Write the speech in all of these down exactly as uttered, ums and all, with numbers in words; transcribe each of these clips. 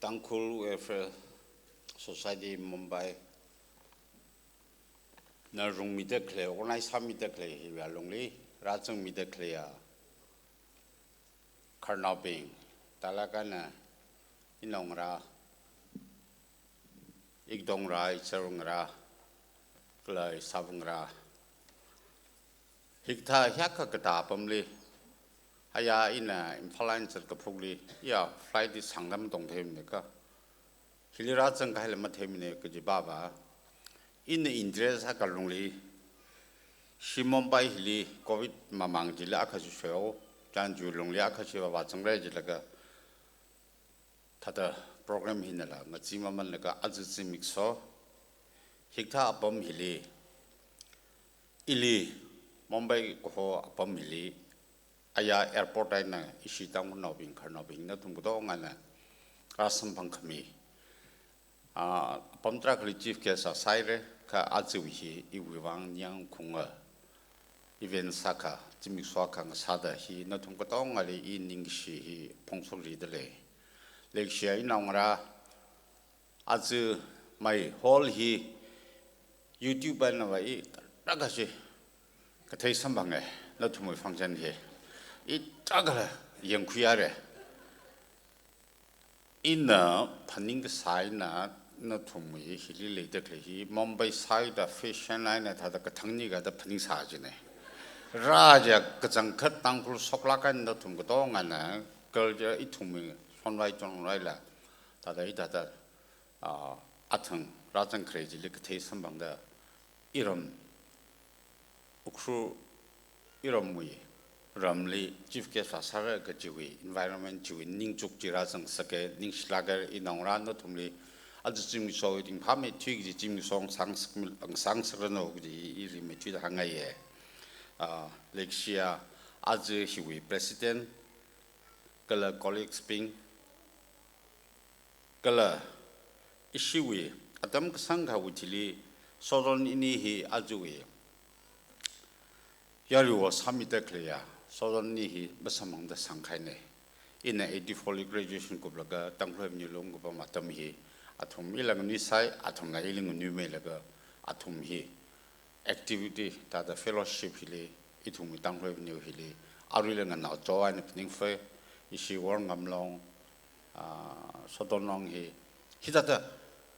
Tangkhul Welfare Society Mumbai na rungmida khalei, organize sāmida khalei hiwui alungli, rāzangmida khaleiya khararnaobing, thālāk eina inaongarā, ikatongarā, ichāngarā, kala ishāvāngarā, hikathā hiyākha katā apamli, aya ina Imphal eina zatkaphokli, ya flight li sāngda matongtheimana kha, hili rāzangkahaila matheimana kaji pava, ina interest akha lungli, shi Mumbai hili covid mamang chili akha shuishoyo, chānjui lungli akha shiva vāzangra jilaga, thāda program hinala ngachee mamanlaga aja zimiksho, hikathā apam hili, ili Mumbai kaho apam hili, aya airport eina ishi Tangkhulnaobing, khararnaobing nathum katongana rāsamphangkhami. Ah, apam tarākhali chief guest sāsāhaira, kha aja hi iwui vang ningyāng khaunga event sākha, zimiksho akha ngasāda hi nathum katongali i ningshi hi phongshokridalei. Leikashiya inaongarā, aja mai hall hi YouTube einava i tarākha chi kathei samphanga, nathumwui function hi. I tarākhala yangkhuiyāra. Ina phaning kasā eina nathumwui hili leida khalei hi Mumbai side fashion eina thāda kathang nikha da phaningsā jina. Rāja kachangkhat Tangkhul shoklāk eina nathum katongana culture ithumwui shonvai chonraila, thāda hithāda, ah, athang rāzangkhalei chili kathei samphangda iram Ukhrul iramwui ramli chief guest vāsāra kajiwui environment chiwui ningchuk chi rāzangsaka, ningshilāka, inaongarā nathumli aja zimiksho ringphāmeithui kaji zimiksho sāngasak, sāngasakranu kaji i rimeithuida hāngngaiya. Ah, leikashiya aja hiwui president kala colleagues bing, kala ishiwui atam kasāngkhawui thili Soton ini hi ajawui yarui vāsāmida khaleiya Soton ini hi masamphangda sangkahaina. Ina eighty-four li graduation kuplaga Tangkhul Avenue li ungkapam atam hi athum ila nganuisai, athumna ili nganuimeilaga athum hi activity, thāda fellowship hili, ithumwui Tangkhul Avenue hili, aruila nganao cho eina phaningphai, ishi Worngamlong, ah, Sotonlong hi, hithāda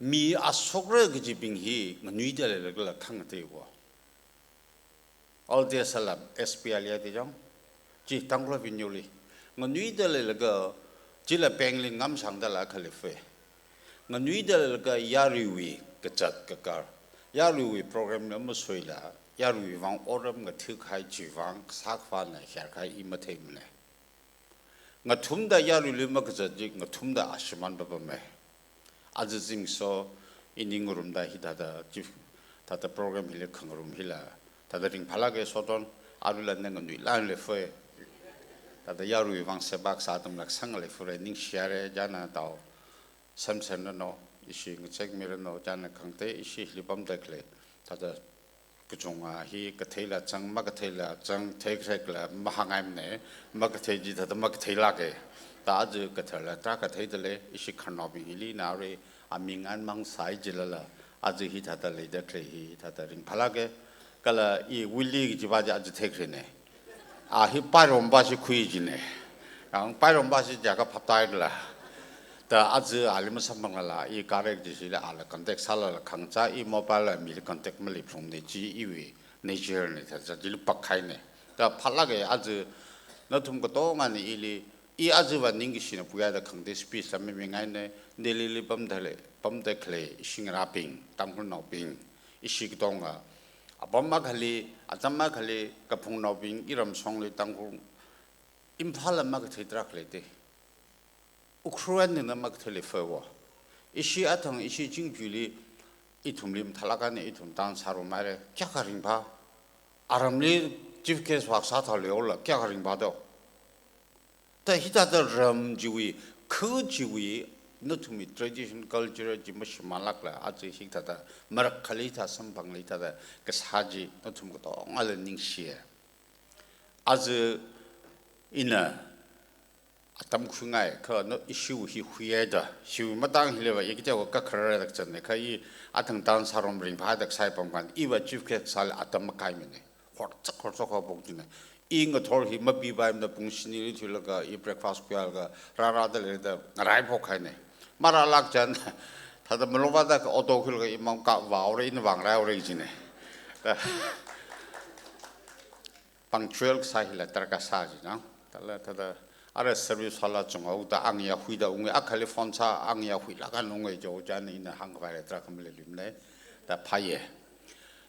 mi ashokra kajibing hi nganuida leilagala khangateiya. All this ala S P L ya de jong, chi Tangkhul Avenue li nganuida leilaga, chila bank li ngamshangdala khalei fei. Nganuida leilaga yaruiwui kazat kakar, yaruiwui program la masuila, yaruiwui vang otram ngathākahai chiwui vang kasā khavāna hiyākha i matheimana. Ngathumda yaruili makazat chi ngathumda ashimān papama. Aja zimiksho ini ngarumda hithāda chief, thāda program hili khangarum hila, thāda ringphālāka Soton, aruila na nganuilāk eina leifai. Thāda yaruiwui vang seba kasā atamla sanglaifura, ningshiyāra, chānna tao semsemranu, ishi ngachekmiranu, chānna khangatei ishi hili pamda khalei, thāda kachunga hi katheila zang, makatheila zang, theikharakla mahāngngaimana, makathei chi thāda makatheilāka. Thāda aja katharla tarākha theidalei, ishi khararnaobing hili ina arui aming eina mang sai jilala, aja hithāda leida khalei hi thāda ringphālāka. Kala i Willy kajiva chi aja theikharana. A hi Pairom va chi khui jina. Ang Pairom va chi jiakha phaptāhaikhala. Thāda aja ali masamphanglala, i correct jisila ala contact sālala khangachā, i mobile la mili contact maleiphalungmana, chi iwui nature na, thāda chili pakhaina. Thāda phālāka aja nathum katongana ili, i ajava ningkashina puya da khangatei speech la mimingaina, Delhi li pamda lei, pamda khalei ishi ngarābing, Tangkhulnaobing, ishi katonga, apam akhali, atam akhali, kaphungnaobing, iramshongli Tangkhul, Imphal la makathei tarākha leida. Ukhrul eina makathei leifaiwo. Ishi athang, ishi Chingpuili, ithumli mathālāk eina ithum dance sārum haira, kayākha ringphā. Aramli chief guest vāsā thāleola, kayākha ringphā do. Thāda hithāda ram chiwui, kha chiwui, nathumwui tradition culture chi mashimānlākla, aja hithāda marak akhali thāda samphangli thāda kasā chi nathum katongala ningshiya. Aja ina atam khuingai, kha no issue hi khuihaida, shiwui matang hiliva i kateokha kakharar da kazanne, kha i athang tan sārom ringphāda kasā pamkhan, iva chief guest sālala atam makaimine. Horchak horchak haophok jine. I ngathor hi mapipaimana, pung shinili thuilaga i breakfast khuilaga rārada leida ngaraiphok kahaine. Marālāk chān, thāda malovāda ka auto khuilaga imang kavāhaora, ina vāngaraihaora jine. Punctual kasā hila darkar sā jina. Thāla thāda ara service hala chunghaoda angyā huida unge, akhali phone sā angyā huilāk eina unge jihaochān ina hāngkhavai tarākha maleilui mane. Da phāye.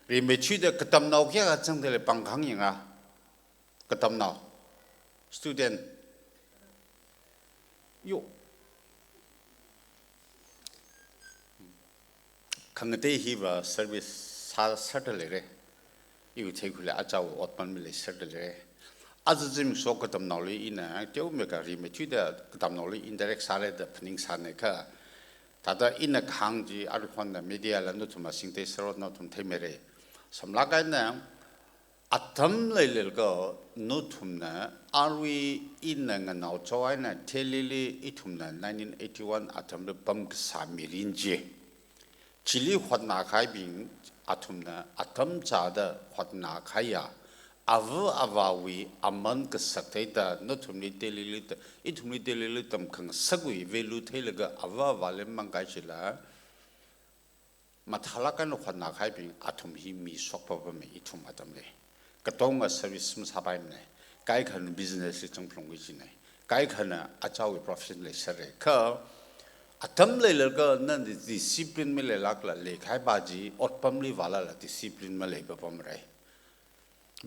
Rimeithuida katamnao kayākha zangda lei pāng kahāng yanga. Katamnao. Student. Yo. Khangatei hiva service sāserda leire. Iwui theikhuili achāwui otpam maleiserde leire. Aja zimiksho katamnaoli ina teomeikha rimeithuida katamnaoli indirect sāre da phaningsāne kha. Thāda ina kahāng chi aruihon na media la nathum asingtei sārot nathum theimeire. Samlāk eina atam leilakha nathumna arui ina nganaochao eina Delhili ithumna nineteen eighty-one atamli pamkasā mirin chi, chili hotnakahaibing athumna atam chāda hotnakahaiya ava avāwui aman kasak theida nathumli Delhili ta-, ithumli Delhili tamkhangasakwui value theilaga ava avāli mangkahai chila mathālāk eina hotnakahaibing athum hi mi shokpapame ithum atamli. Katonga service masāpaimane. Kaikhana business li chungphalungki jine. Kaikhana achāwui profession leisere. Kha atam leilakha nana discipline maleilākla leikahai pa chi otpamli vālala discipline maleipapamre.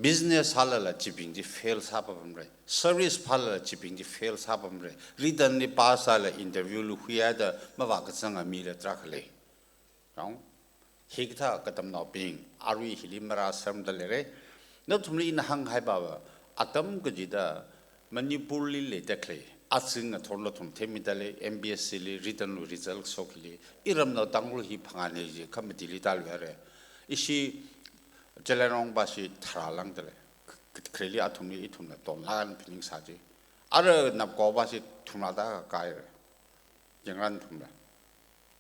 Business sālala chibing chi fail sāpapamre. Service phālala chibing chi fail sāpapamre. Written li pass sāla interview li huihaida mavākazanga mila tarākha lei. Rong, hikathā katamnaobing arui hili marāsermada leire. Nathumli ina hānghai pava, atam kachida Manipurli leida khalei, aja ngathor nathum theimida lei, M P S C li written wui result shok hili, iramnao Tangkhul hi phangāne ji khamatili tāluihaire. Ishi Zeliangrong pashi tharā langda lei. K-, k-, khareli athumli ithumna tonlāk eina phaningsā ji. Ara Napko pashi thumrāda kakaire. Yangran thumrā.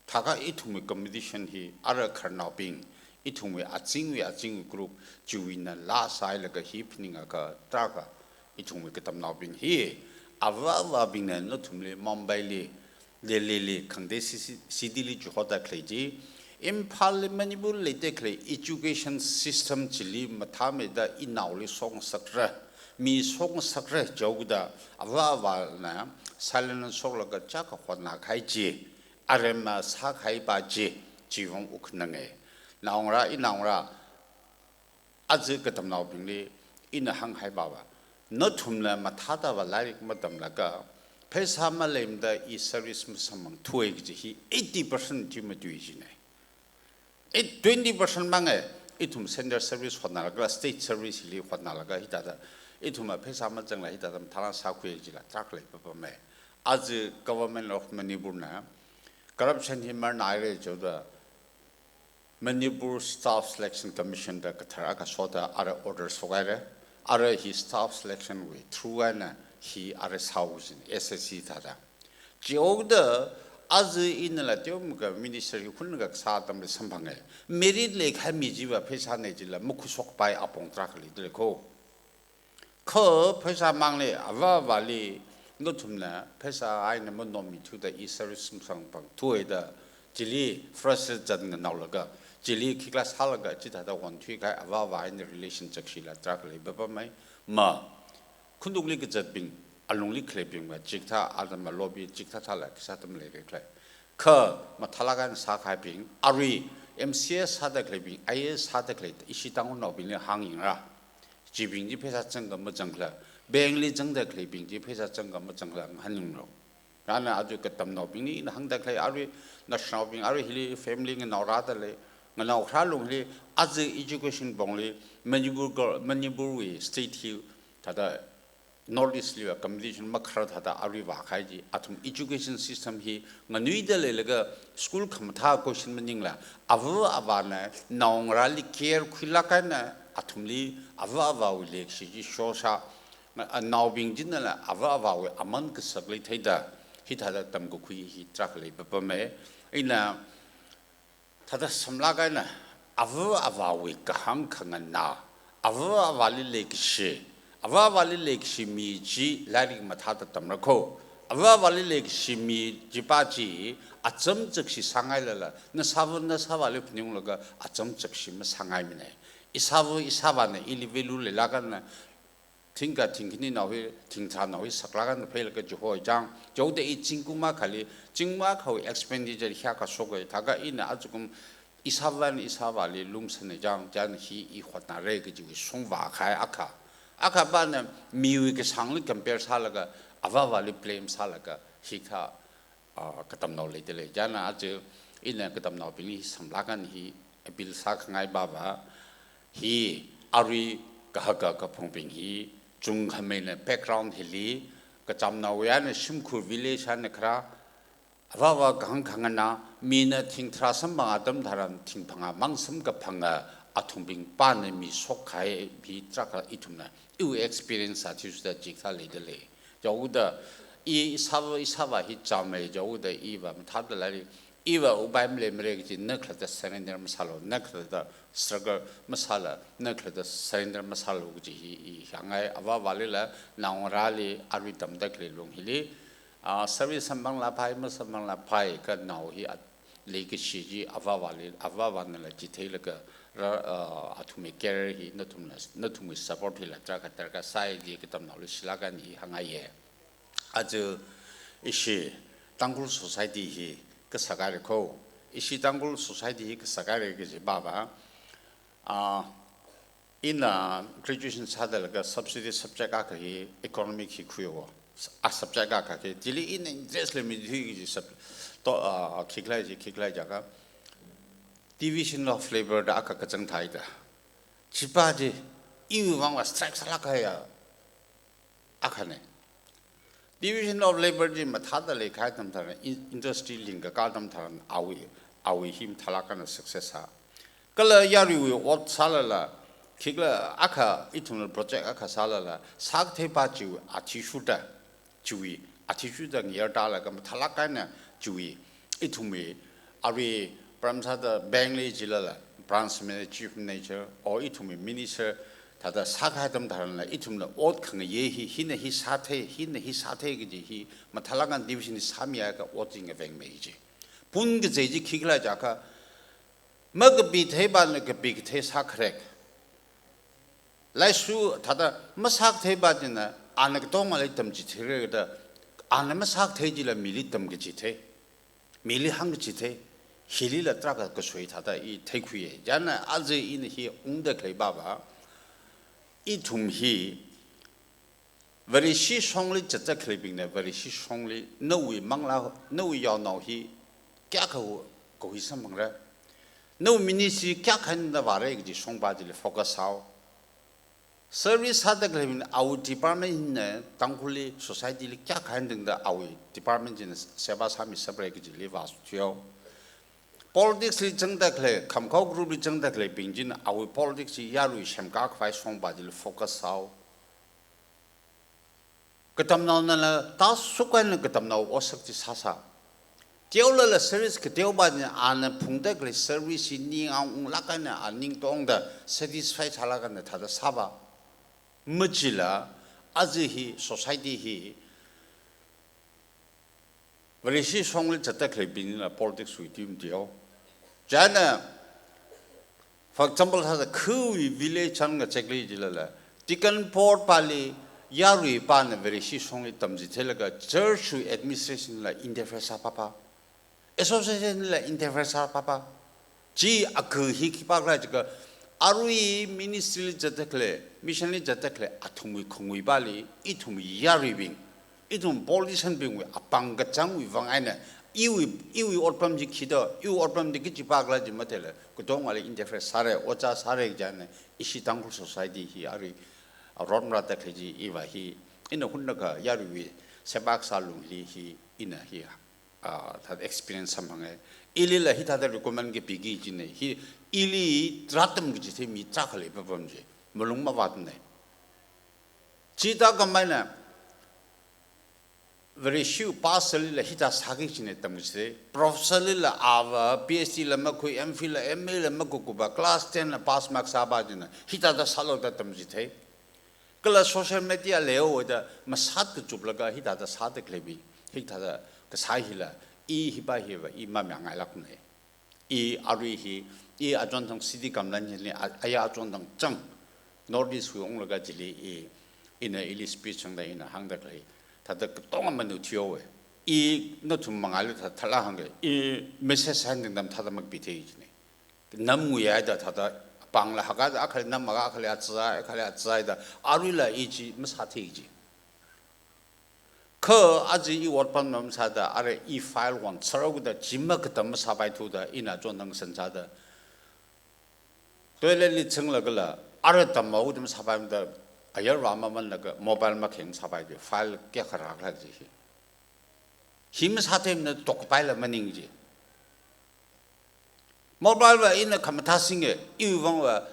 Thākha ithumwui competition hi ara khararnaobing, ithumwui azingwui azingwui group, chiwuina laa sāhailaga hi phaningakha tarākha ithumwui katamnaobing hi, ava avābingna nathumli Mumbaili, Delhili, khangatei ci-, ci-, cityli chihoda khalei chi, Imphalli Manipurli leida khalei education system chili mathāmeida inaoli shokngasakra, mi shokngasakra jihaoda ava avāna silent shoklaga chaka hotnakahai chi, aremma sākahai pa chi, chiwui vang wukhanange. Naongarā, inaongarā, aja katamnaobingli ina hānghai pava, nathumna mathāda va lairik matamlaga, pheisā maleimada i service masamphangthuwe kaji hi eighty percent chi matui jine. Ei, twenty percent mange, ithum central service hotnalaga, state service li hotnalaga hithāda, ithumva pheisā mazangla hithāda mathālāk sākhui jila tarākha leipapame. Aja Government of Manipur na corruption hi marnāhaire jihaoda, Manipur Staff Selection Commission da kathar akha shoda ara order shokhaire, ara hi staff selection wui through eina hi ara sāhaowa jine, S S C thāda. Chihaoda aja inala teomeikha minister hi hunakha kasā atamli samphange. Merit leikahai mi chiva pheisāne jila makhuishokpai apong tarākha leida lei kho. Kha pheisā mangli, ava avāli, nathumna pheisā eina manommithuda i service masamphangthuwe da, chili frustrate zatda nganaolaga, chili khikhala sālaga chithāda honthuikahai ava avā eina relation chakshila tarākha leipapamei. Ma, khanukli kazatbing, alungli khaleibingva chikathā atam malobing, chikathā thāla khisā atam leikhala. Kha mathālāk eina sākahaibing, arui M C S sāda khaleibing, I A S sāda khalei, ishi Tangkhulnaobingli hāngyingra. Chibing chi pheisā zangkha mazangkhala, bankli zangda khaleibing chi pheisā zangkha mazangkhala ngahānyingra. Rāna aja katamnaobingli ina hāngda khalei, arui naoshinaobing, arui hili family nganao rāda lei, nganao kharā lung hili, aja education pongli, Manipur gov-, Manipur wui state hi, thāda North East liva competition makharar thāda arui vākahai chi, athum education system hi nganuida leilaga school khamathā question maningla, ava avāna naongarāli care khuilāk eina athumli ava avāwui leikashi chi shosā, Anaobing chinala ava avāwui aman kasakli theida, hithāda tamkakhui hi tarākha leipapama. Ina thāda samlāk eina ava avāwui kahāng khanganā, ava avāli leikashi, ava avāli leikashi mi chi lairik mathāda tamra kho, ava avāli leikashi mi chipa chi achamchakshi sāngailala, nashāva nashāvāli phaninglaga achamchakshi masāngaimana. Ishāva ishāvāna ili value leilāk eina thingkha thingkhaninao hi, thingtharānao hi saklāk eina pheilaga chihoi chang. Chihaoda i zingkum akhali, zingkum akhawui expenditure hiyākha shoka, thākha ina ajakum ishāvana ishāvāli lumsana chang, chān hi i hotnāra kajiwui shongvā kahai akha. Akhapana miwui kashāngli compare sālaga, ava avāli blame sālaga, hikha ah, katamnao leidalei. Chān aja ina katamnaobingli samlāk eina hi appeal sākhangai pava, hi arui kahaka kaphungbing hi chungkhameina background hili, kachamnaowui eina shimkhur village eina kharā, ava avā kahāng khanganā, mina thingtharā samphang atam tharan thingphangā mang samkaphangā athumbing pana mi shokkahai hi tarākha ithumna, iwui experience athishurda chikathā leidalei. Chihaoda i ishāva ishāvā hi chāmei, chihaoda iva mathāda lairik, iva upai maleimara kaji na khalatta surrender masālu, na khalatta struggle masāla, na khalatta surrender masālu kaji hi i hāngngai. Ava avālila, naongarāli, arui tamda khalei lung hili, ah, service samphanglāk phai, masamphanglāk phai, kha nao hi a, leikashi chi ava avāli, ava avānala chitheilaga, ra, ah, athumwui career hi nathumna, nathumwui support hila tarākha darkar sai kaji katamnaoli shilāk eina hi hāngngaiya. Aja ishi Tangkhul society hi kasakhaira kho, ishi Tangkhul society hi kasakhaira kaji pava, ah, ina graduation sādalaga subsidiary subject akha hi economic hi khuiya. A subject akha hi, chili ina interest leimei hi kaji sub-, to, ah, khikhalei chi, khikhalei jiakha Division of Labour da akha kachang thāhaida. Chipa chi iwui vangva strike sālāk kahaiya akhana. Division of Labour chi mathāda leikahai atam tharan, in-, industry lingkakā atam tharan awui, awui hi mathālāk eina success sā. Kala yaruiwui ot sālala, khikhala akha ithumna project akha sālala, sākathei pa chiwui athishurda, chiwui athishurda ngayarda laga mathālāk eina chiwui, ithumwui, arui pram sāda bank li jilala, branch manager, chief manager, or ithumwui minister, thāda sākahai atam tharanla, ithumla ot khangayi hi, hina hi sāthei, hina hi sāthei kaji hi, mathālāk eina division hi sāmiakha ot chi ngavengmei ji. Pun kazei chi khikhala jiakha, makapi thei pana kapi kathei sākharek. Laisu thāda masākathei pa china, ana katongmali tamchitheira da, ana masākathei chila mili tamkachithei, mili hāngkachithei, hilila tarākha kasui thāda i theikhuiya. Chān aja ina hi ungda khalei pava, ithum hi Vareshi shongli zatda khaleibingna Vareshi shongli, nawui manglā, nawui yaonao hi kayākha kahui samphangra, nawui ministry kayākha eina vāra kaji shongpa chili focus sāo. Service sāda khaleibingna awui department na Tangkhulli, society li kayākha eina tangda awui department china seva sāmi sāpra kajili vāthuiyo. Politics li zangda khalei, Khamkhao group li zangda khaleibing china awui politics chi yarui semkakhavai shongpa chili focus sāo. Katamnaonala tāshok eina katamnao otsak chi sāsā. Teolala service kateopa china ana phungda khalei service hi ningang unglāk eina a ning tongda satisfy sālāk eina thāda sāva. Machila, aja hi society hi Vareshi shongli zatda khaleibingna politics wui team teo. Chān, for example, sāda khawui village chān ngachekli jilala, deacon board pali, yarui pana Vareshi shongli tamchitheilaga church wui administration la interfere sāpapa, association la interfere sāpapa. Chi akha hi khipākhala jiakha, arui ministry li zatda khalei, mission li zatda khalei, athumwui khangwuipali, ithum yaruibing, ithum politician bingwui apāng kachangwui vang eina, iwui, iwui otpam chi khida, iwui otpam chi kachipākhala chi matheila, katongali interfere sāra, ojā sāra kajina, ishi Tangkhul society hi arui, a, rotmara da khalei chi iva hi, ina hunakha yaruiwui, sempak sālungli hi, ina hi, ah, thāda experience samphanga. Ilila hithāda recommend kapiki kajina. Hi, ili rātamkachithei mi tarākha leipapam ji. Malung mavātna. Chithākhameina, very few pastor lila hithā sāki kajina tamchithei. Professor lila ava, P H D la makhui, M Phil la, M A la makhui khuipa, class ten la pass mark sāpa china, hithāda sālu da tamchithei. Kala social media leihaoda masat kachuplaga hithāda sāda khalei mi, hithāda kasā hila, i hipa hiva, i mamayāngailākna. I arui hi, i achonthang city kamlan hili, a-, aya achonthang chang, North East wui unglaga chili i, ina ili speech sangda ina hāngda khalei, thāda katonga manu thihaowa. I nathum mangāli thā thala hāngga, i message sāningdam thāda makapithei kajina. Nam nguihaida thāda, pāngla haka da akhali nam maka akhali atsā, akhali atsāhaida, aruila i chi masāthei kaji. Kha aja i otpam masāda, ara i file wan saraoda, chi makatam masāpaithuda, ina chonthang san sāda. Toilet li chingla kala, ara tamhaoda masāpaimada, ayar vāmamanlaga, mobile makheng sāpai de, file kayākha rākhala ji hi. Hi masātheimana tokpaila maning ji. Mobile va ina khamathā singa, iwui vangva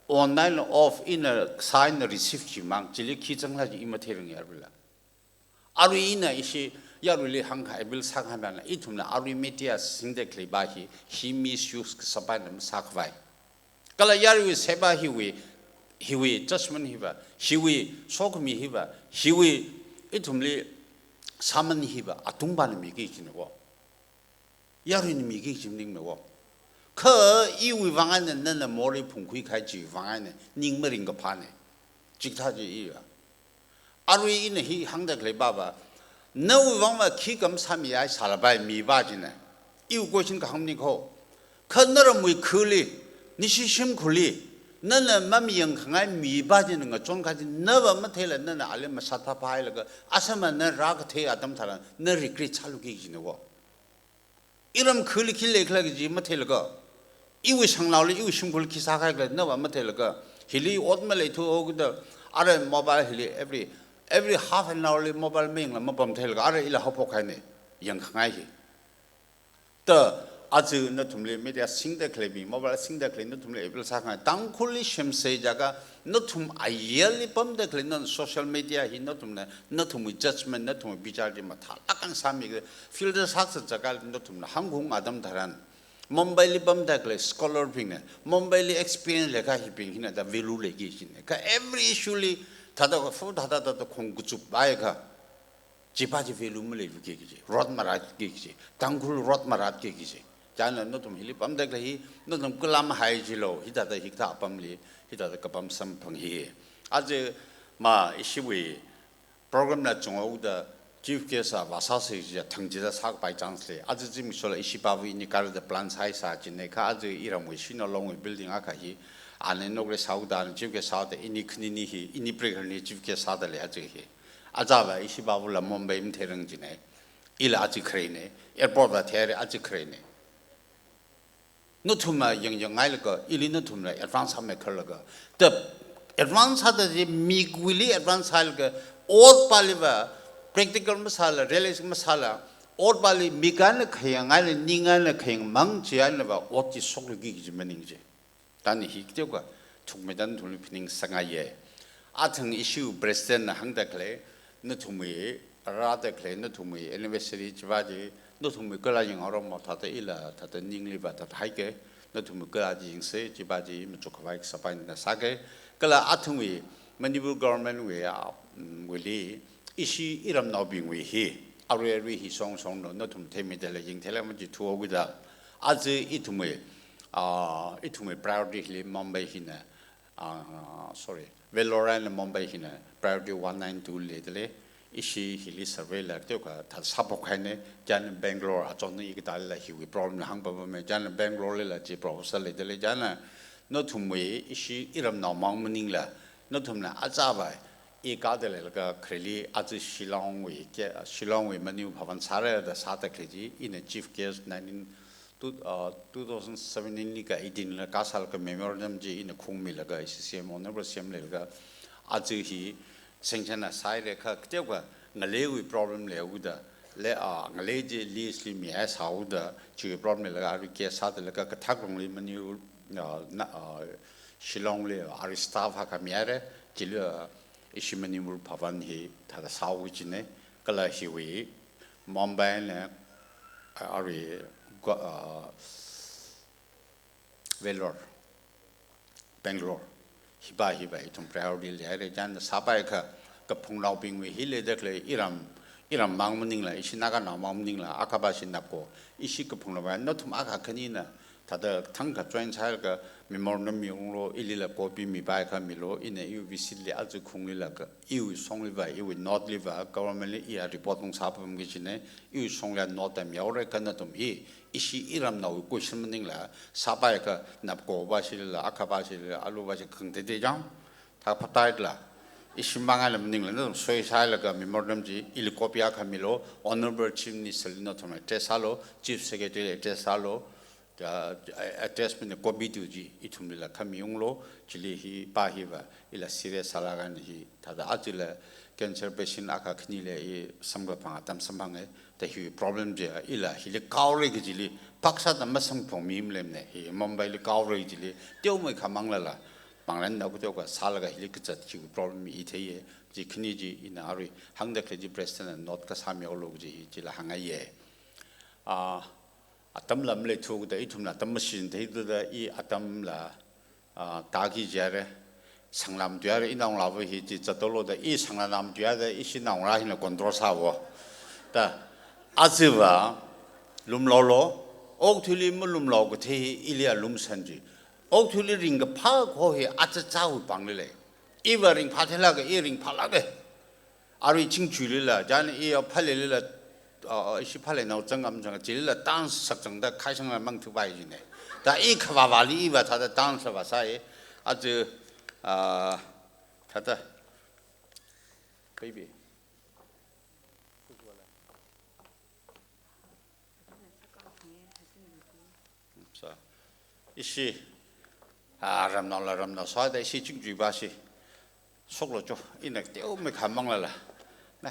online off ina sign receive chimang, chili khi zangla ji i matheiranga arui la. Arui ina ishi yaruili hāngkha, appeal sākhamana, ithumna arui media singda khaleipa hi, hi misuse kasāpaina masākhavai. Kala yaruiwui seva hiwui, hiwui judgment hiva, hiwui sokhami hiva, hiwui ithumli sāman hiva, atungpana miki kajina wo. Yaruina miki kaji maningmana wo. Kha iwui vang eina nana morei phungkhui kahai chiwui vang eina ning maringkaphāna. Chikathā chi iya. Arui ina hi hāngda khaleipa va, nawui vangva khi kam sāmiya sālapai mipa china. Iwui question kahāng maning kho. Kha naramwui khali, nashi shimkhurli, nana mamayangkhangai mipa china ngachon kaji, nava matheila nana ali masat phāphailaga, asāma na rākathei atam tharan, na regret sāluki kajina wo. Iram khali khi leikhala kaji matheilaga, iwui shangnaoli, iwui shimkhurli khi sākahai khala nava matheilaga, hili ot maleithuhaoda, ara mobile hili every, every half an hour li mobile mayangla mapamtheilaga, ara ila haophokhaina, yangkhangai hi. Da, aja nathumli media singda khalei mi, mobile singda khalei nathumli appeal sākhangai, Tangkhulli shimsei jiakha, nathum ayarli pamda khalei nana social media hi nathumna, nathumwui judgment, nathumwui bichar chi mathālāk eina sāmi kha, filter sāksa jiakha nathumna hāngkhaung atam tharan, Mumbai li pamda khalei scholar bingna, Mumbai li experience leikahai bing hina da value leiki kajina. Kha every issue li, thāda kha fu thāda thāda khong kachup bai kha, chipa chi value maleiluki kaji, rot maratki kaji, Tangkhul rot maratki kaji. China nathum hili pamda khalei hi, nathum kala mahai jilo, hithāda hikathā apamli, hithāda kapam samphang hi. Aja ma ishiwui program la chunghaoda chief guest a vāsāsa kaji thang chida sākapai chance lei. Aja zimikshola ishipava ini karada plan sāhaisa kajina kha aja iramwui Shillong longwui building akha hi, ana inaugurate sāhaoda, ana chief guest sāhaoda, ini khanini hi, ini prekharni chief guest sāda lei aja hi. Ajava ishipavula Mumbai matheirang kajina. Ila aja khareina, airport va theira aja khareina. Nathumna yangyangngailaga, ili nathumna advance sāmeikharlaga. Da advance sāda chi mikwuili advance sālaga, otpaliva practical masāla, realistic masāla, otpali mik eina khayang eina, ning eina khayang mang chi einava, ot chi shokluiki kaji maning ji. Tani hi kateokha thukmeida nathumli phaningsangaiya. Athang ishiwui president na hāngda khalei, nathumwui rāda khalei, nathumwui anniversary chipa chi, nathumwui kala yanghaoramo thāda ila, thāda ningliva thāda haike, nathumwui kala chi yangsa, chipa chi machukkhavai kasāpaina sāke. Kala athumwui Manipur government wui, ah, mm, wuili, ishi iramnaobingwui hi, arui arui hi shong shongna, nathum theimidala yangtheila machithuhaokida. Aja ithumwui, ah, ithumwui priority hili Mumbai hina, ah, sorry, Vellore eina Mumbai hina priority one nine two leidalei, ishi hili survey la teokha thāda sāphokhaina, china Bangalore achonna ikathālila hiwui problem la hāngpamma, china Bangalore lila chi proposal leidalei, china nathumwui ishi iramnao mang maningla, nathumna ajava i kada leilaga khareli aja Shillong wui ke, Shillong wui Manu Bhavan sāra da sāda khalei chi, ina chief guest nineteen, two, uh, two thousand seventeen li ka eighteen la kasālaga memorandum chi ina khungmilaga, ishi C M, Honorable C M leilaga, aja hi sanction na sāhaira kha, kateokha ngaleiwui problem leihaoda, le, ah, ngalei chi list li mihai sāhaoda, chiwui problem leilaga, arui case sādalaga, Kathak Rongli Manu, ah, na, ah, Shillong li, ah, arui staff akha mihaira, chili, ah, Ishi Manipur Bhavan hi thāda sāhaoki kajina, kala hiwui Mumbai eina, ah, arui Gua-, ah, Vellore, Bangalore, hiva hiva ithum priority leihaira. Chieina sāpaiakha kaphungnaobingwui hi leida khalei iram, iram mang maningla, ishi Naganao mang maningla, akhava shi napko, ishi kaphungnao va, nathum akha khanina thāda thangkha join sālaga memorandum miunglu, ilila copy mipaiakha milu, ina iwui visit li aja khungli laga, iwui shongli va, iwui north li va, government li iya report ungsāpamki kajina, iwui shongli note tam yaora. Kha nathum hi, ishi iramnaowui question maningla, sāpaiakha napko va shilila, akhava shilila, alu va shi khangateitei chang, thākha phatai la. Ishi mang eina maningla, nathum soi sālaga memorandum chi, ili copy akha milu, Honorable Chief Minister li nathum address sālu, Chief Secretary address sālu, ah, address mina copy tu chi ithumlila khami unglu, chili hiva hiva ila serious sālaga hi, thāda ajala cancer patient akha khanili i samkaphang atam samphanga, thāda hi problem chi ila hili kaora kajili, phākasāda masamkaphang mi maleimana, hi Mumbai li kaora kajili, teomeikha manglala, panglan nao kateokha sālaga hili kazat hi problem mi theiya, chi khani chi ina arui hāngda khalei chi President note kasā mihaolu kaji hi chila hāngngaiya. Ah, atamla maleithu kajida ithumla atam mashichinthei kajida i atamla, ah, tāki jihaira, sanglam tuihaira, inaongalāva hi chi zathaolu da i sanglam tuihaida ishi naongalā hina control sāhaowa. Da, ajava lumlaolu, okathuili malumlao kathei hi ili alungshan chi. Okathuili ringkaphā kaho hi achichāwui pāngli lei. Iva ringphā theilaga, i ringphālāka. Arui Chingchuilila, chieina i Phaleilila, ah, ishi Phaleinao zangam zanga, chilila dance sakzangda khaisangla mangthupai kajina. Da i khavāvāli iva thāda dance la vāsāya, aja, ah, thāda, baby. So, ishi, ah, ramnaola ramnao sāda ishi Chingchuiva shi shoklu cho, ina teomeikha manglala. Na.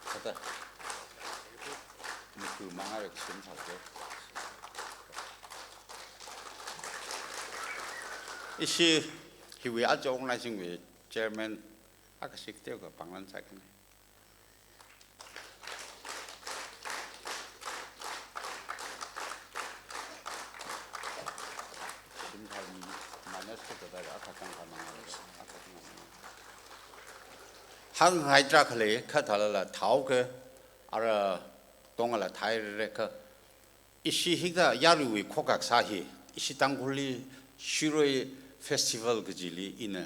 Thāda. Niku mangarak sim sācho. Ishi hiwui aja organizing wui chairman akha shi kateokha panglan sākina. Shimkhar minus kha tata akha tangkha mang, akha tangkha mang. Hāngngai tarākha lei, kha thālala thāhaoka, ara tongla thāhaira kha. Ishi hikathā yaruiwui khokak sā hi, ishi Tangkhulli Shirui Festival kajili ina,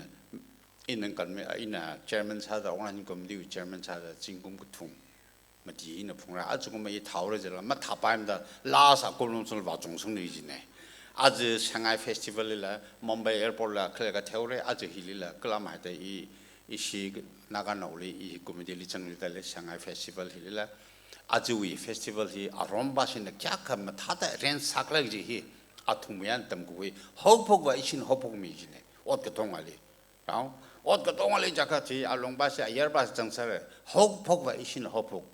ina kanmi, ina chairman sāda, organizing committee wui chairman sāda, zingkum kathum mati ina phungra, ajakumva i thāhaora jila, mathāpaimada, last akum lungsung vāchungsungna kajina. Aja Shanghai Festival lila, Mumbai Airport la khaleikha theore, aja hilila, kalam haida i, ishi Naganaoli, i committee li zangli dalei Shanghai Festival hilila, ajawui festival hi arumbasina kayākha mathāda arrange sākhala kaji hi, athumwui eina tamkhui, haophokva ishina haophokmi kajina, ot katongali. Rao, ot katongali jiakha chi alungbashi ayarbashi zangsāra, haophokva ishina haophok,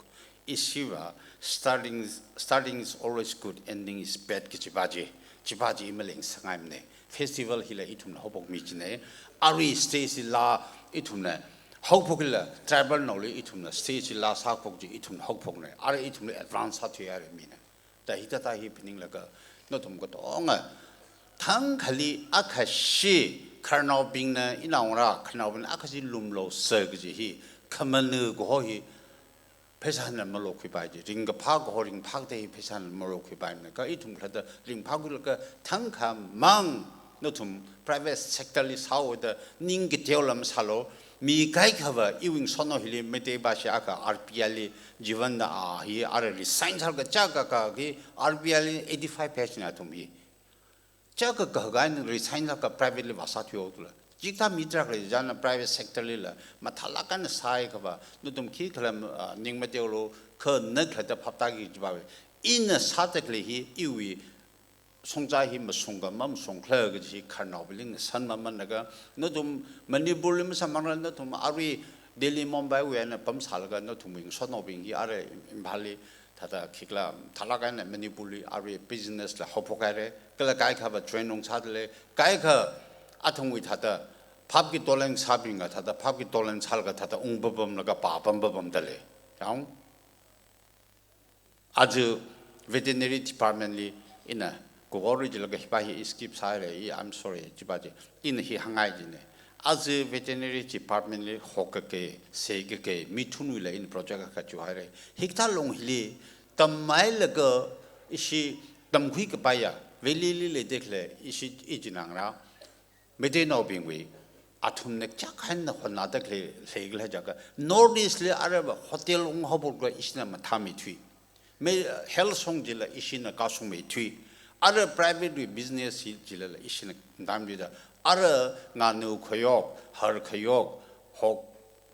ishiva, starting, starting is always good, ending is bad kajiva chi, chiva chi i maleng sāngaimana. Festival hila ithumna haophokmi kajina, arui stage hila ithumna haophokkhala, tribal naoli ithumna stage hila sāphok chi ithumna haophokna, arui ithumli advance sāthuihaira mina. Da hikathā hi phaninglaga, nathum katonga, thangkhali akha shi, khararnaobingna, inaongarā khararnaobingna akha shi lumlao sā kaji hi, khamanu kaho hi, pheisāna malokhuipai chi, ringkaphā kaho ringphā kathei hi pheisāna malokhuipaimana, kha ithum khalatta ringphākhuilaga thangkhamang, nathum private sector li sāhaoda ning kateola masālu, mi kaikhava iwui ngasotnao hili Meitei bashi akha R P I li jivan da a hi ara resign sālaga chaka kaki R P I li eighty-five percent athum hi. Chaka kakaina resign sālaga private li vāsāthuihaoda la. Chikathā mi tarākha lei chieina private sector lila mathālāk eina sāhaiakhava, nathum khikhala, ah, ning mateolu, kha na khalatta phaptāki kajiva. Ina sāda khalei hi iwui shongza hi mashungkha mamashungkhala kaji hi khararnaobingli ngasān mamānlaga, nathum Manipurli masāmangla nathum arui Delhi, Mumbai wui eina pamsālaga nathumwui ngasotnaobing hi ara Imphalli thāda khikla thālāk eina Manipurli arui business la haophok haira, kala kaikhava train ungsādalei, kaikha athumwui thāda phapki toleng sābingva thāda phapki toleng sālaga thāda ungpapamlaga pāpam papamdalei. Yang, aja veterinary department li ina kuwari jilaga hipa hi skip sāhaira, I, I'm sorry, chipa chi ina hi hāngngai jina. Aja veterinary department li hokakei, seikakei mithunwuila ina project akha chihaira. Hikathā long hili tamhailaga ishi tamkhui kapaiya, valley li leidalei ishi ichinangra. Meiteinaobingwui athumna kayākha eina hotnadalei, leikhala jiakha, North East li arava hotel unghaophokla ishina mathāmeithui. Mei, health song jila ishina kashungmeithui. Ara private wui business hi jilala ishina mathāmeithuida. Ara nganu khayok, har khayok, hok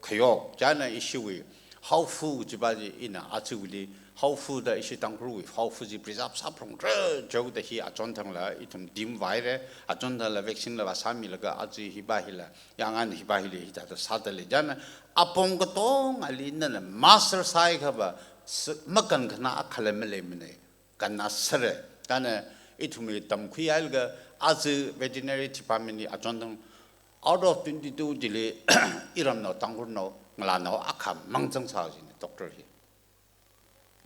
khayok, chieina ishiwui haophok chipa chi ina achiwuili haophokda ishi Tangkhulwui haophok chi preserve sāphalungra jihaoda hi achonthangla ithum team vāhaira, achonthangla vaccine la vāsāmilaga aja hipa hila, yāngan hipa hili hithāda sādalei. Chieina apong katongali nana master sāhaiakhava s-, makankhanā akhala maleimana, kannāsāra. Chieina ithumwui tamkhuihailaga aja veterinary department li achonthang out of twenty-two chili iramnao Tangkhulnao ngalānao akhamang zangsā jina doctor hi.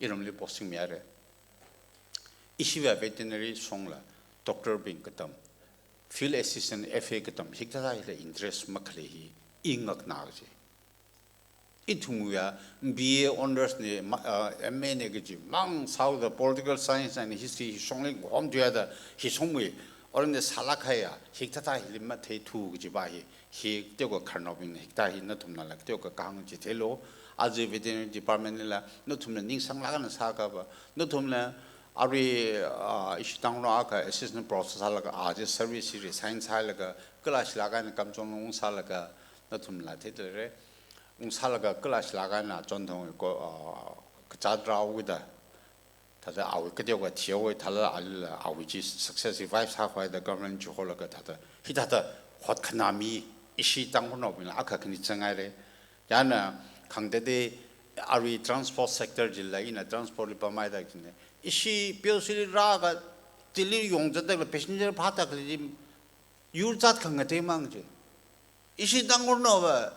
Iramli posting mihaira. Ishiva veterinary shongla doctor bing katam, field assistant F A katam, hikathā hila interest makhalei hi I ngakna kaji. Ithumwuiya B A honours na, ma-, uh, M A na kajimang sāhaoda political science and history hi shongli homthuida hi shongwui, or na sālāk kahaiya, hikathā hili matheithu kajipa hi, hi teokha khararnaobingna hikathā hi nathumnala teokha kahāng chi theilu. Aja veterinary department lila nathumna ningsanglāk eina sāakhava, nathumna arui, ah, ishi Tangkhulnao akha assistant professor sālaga, aja service hi resign sāhailaga, kala shilāk eina kamchong ungsālaga, nathumla theidalei. Ungsālaga kala shilāk eina achonthang ko, ah, kazāt rāhaoda, thāda awui kateokha thihaowa, thālala alila awui chi success revive sākhavai da government chiholaga thāda, hithāda hotkhanā mi ishi Tangkhulnaobingla akha khani zanghaira. Chieina khangatei arui transport sector chila ina transport li pamhaida kajina. Ishi P O C li rālaga Delhi yongzatdalei passenger phāda khalei chi yur zat khangateimang chi. Ishi Tangkhulnaova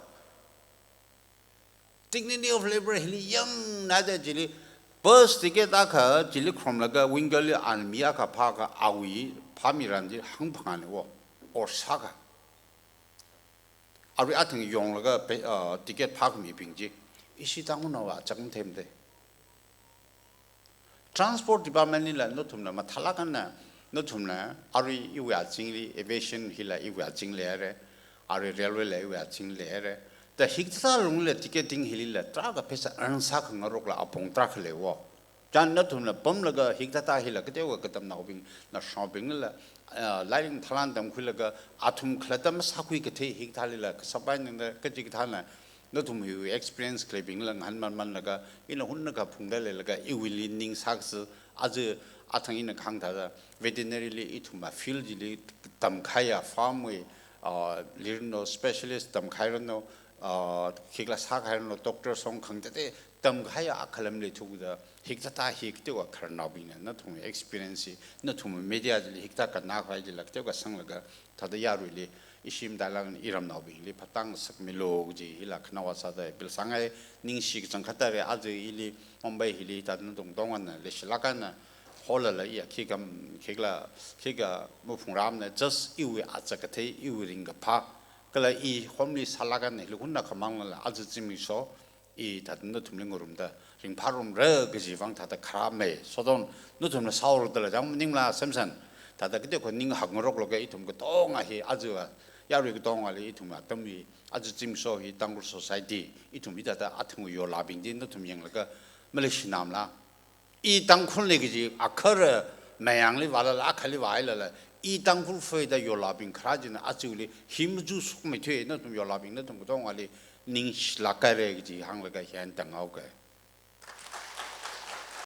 dignity of labour hili yangna da chili bus ticket akha chili khromlaga window li ana mi akha phāakha awui phāmiran chi hāngphangāna wo, or sākha. Arui athang yonglaga pe-, uh, ticket phākhamibing chi ishi Tangkhulnaova chang themde. Transport department lila nathumna mathālāk eina, nathumna arui iwui azingli, aviation hila iwui azing leihaira, arui railway la iwui azing leihaira. Da hikathā lungla ticketing hilila tarākha pheisā earn sākhangarokla apong tarākha lei wo. Chieina nathumna pamlaga hikathā hila kateokha katamnaobing, naoshinaobinglila, ah, lairik mathālāk eina tamkhuilaga athum khalatta masākhui kathei hikathālila kashap eina da kachikathāna nathum hiwui experience khaleibingla ngahānmanmanlaga, ina hunakha phungda leilaga iwuili ning sākasi, aja athang ina kahāng thāda, veterinary li ithumva field chili tamkahaiya farm wui, ah, lirano specialist tamkahairano, ah, khikla sākahairano, doctor shong khangatei tamkahaiya akhala maleithuda, hikathā hi kateokha khararnaobingna nathum experience hi, nathum media chili hikathā kannakhavai chila kateokha sanglaga, thāda yaruili, ishi matailāk eina iramnaobingli phatang sakmilu kaji hila khanaowa sāda appeal sāngai. Ningshi kachangkhat tare, aja ili Mumbai hili thāda nathum katongana leishilāk eina holala iya khikha, khikla, khikha maphungrāmana, just iwui achā kathei, iwui ringkaphā, kala I homely sālāk eina hili hunakha manglala aja zimiksho I thāda nathumli ngarumda ringphārumra kaji vang thāda kharāmei. Sodon nathumna sāhaora dala chang maningla Samson. Thāda kateokha ning hakngarokloga ithum katonga hi aja yarui katongali ithum atam hi aja zimiksho hi Tangkhul society ithum hithāda athang yorlābing chi nathum yanglaga maleishinamla. I Tangkhulna kaji akhara mayangli vālala, akhali vāhailala, I Tangkhul fei da yorlābing kharā china achiwuili hi machuk shokmeithui, nathum yorlābing nathum katongali ningshilāk haira kaji hānglaga hi eina tanghaoke.